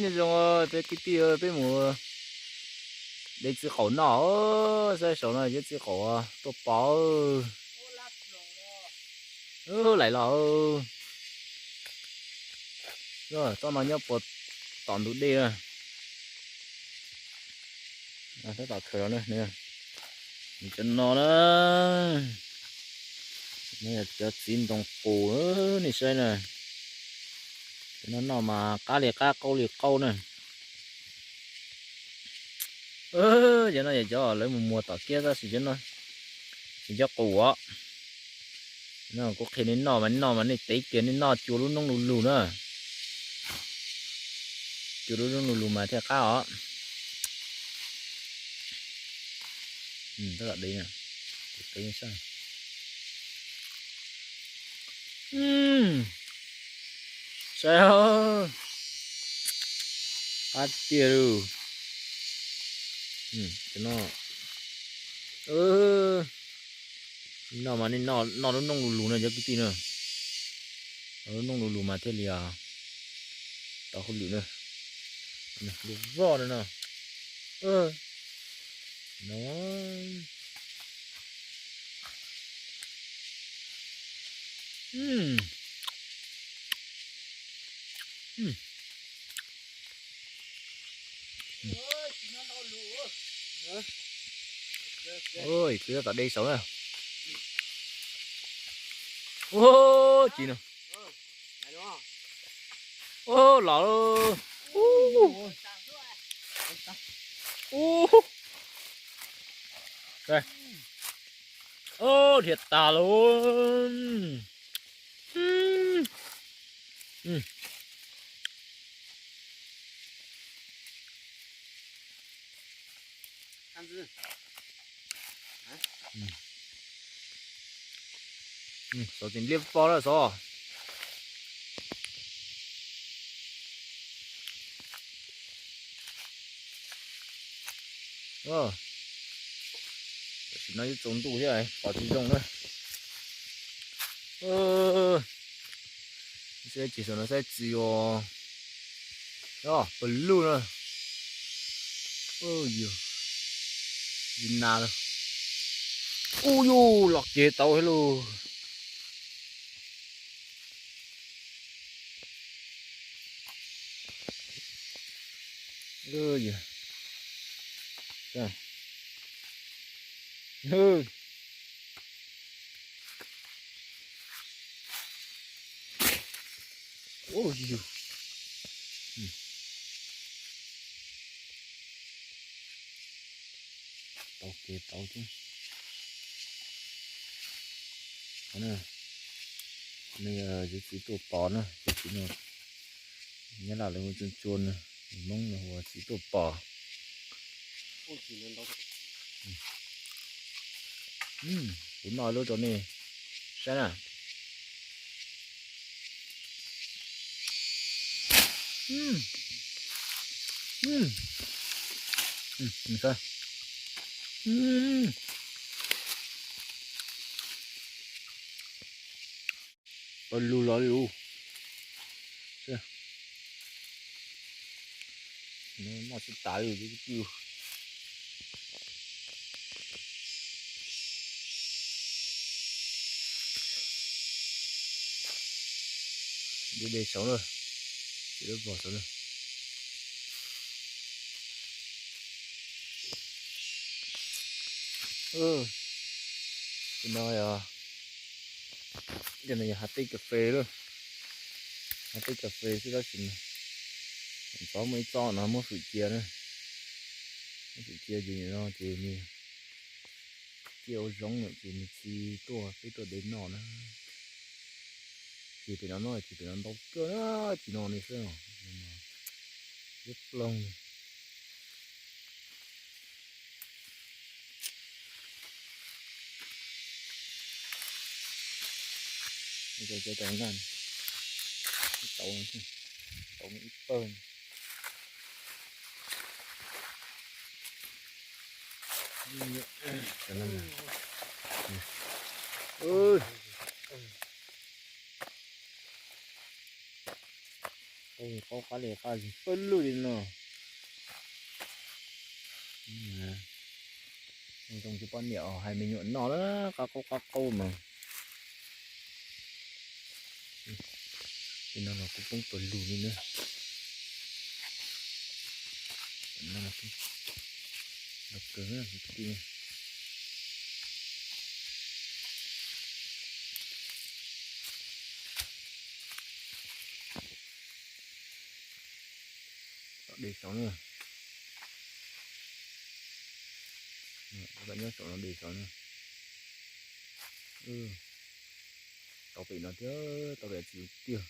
Nyob zoo peb kwv tij, peb mus de txiv qaum noj. Saib saum no cov txiv qaum tuaj pov. Laim los. Txoj no nyob puag tom ntug dej na. Tab tom khaws los na. Cov no na, no yog cov txiv ntoo qus, nej saib na. Cov no noj mas qab li qab, qaub li qaub na. Cov no yog cov lawv mus muag tom kiab tab sis cov no tsis cov qus os. No kuv qhia nej noj mas, nej noj mas nej tev kiag, nej noj cua lub noob lu lug na. Cua lub noob lu lug mas thiaj qab os. Tab tom de na. Saib, qab tiag lauj. Cov no, noj mas nej noj lub noob lu lug na cov kwv tij na. Noj lub noob lu lug mas thiaj li tau hauj lwm na. Lub voj no no. Ui, kwv tij tom de saud na. Ua ci no. Ua los. Ua. Ua, dhia tas lauj. Xov tsis liab pog lawm xov. Tam sim no yuav tsaus ntuj thiab pom tsis zoo na. Saib tsis xav no saib txiv os. Pawg lug na. Ub yus, nas lawm. Ub yus, los kev tau thiab lauj. Ub yus, tau kev tau thiab. Qhov no, nws yog txiv tuaj pov na, txiv no, Nyab Laj lawv hu tsua tsua na, Hmoob no hu ua txiv tuaj pov. Kuv noj lub rau nej saib na. Pawg lug los li lus. Noj tsis tas li. De de saud na, tsis lub vog saud na. Tus no yog, tus no yog hav teb kas fes lawm. Hav teb kas fes xwb tab sis mas txov muaj ib txoj no muab fwm cia na. Muab fwm cia ces no ces nws ciaj ua zoo lawm ces nws tsis tuaj, peb tuaj de noj na. Ces pem no no ces pem no ntau kawg na, ces no ne xwb. Liab ploog. Tau, tau ib pawg. Qaub qab li qab pawg lug li no. Zoo tsis poj niam hais me nyuam noj lawm, qab qaub qab qaub mas. Tej no los kuj poob pawg lug li na. Tom dej saud na. Nyob saum no dej saud na. Tau pem no thiab, tau pem txiv tiag.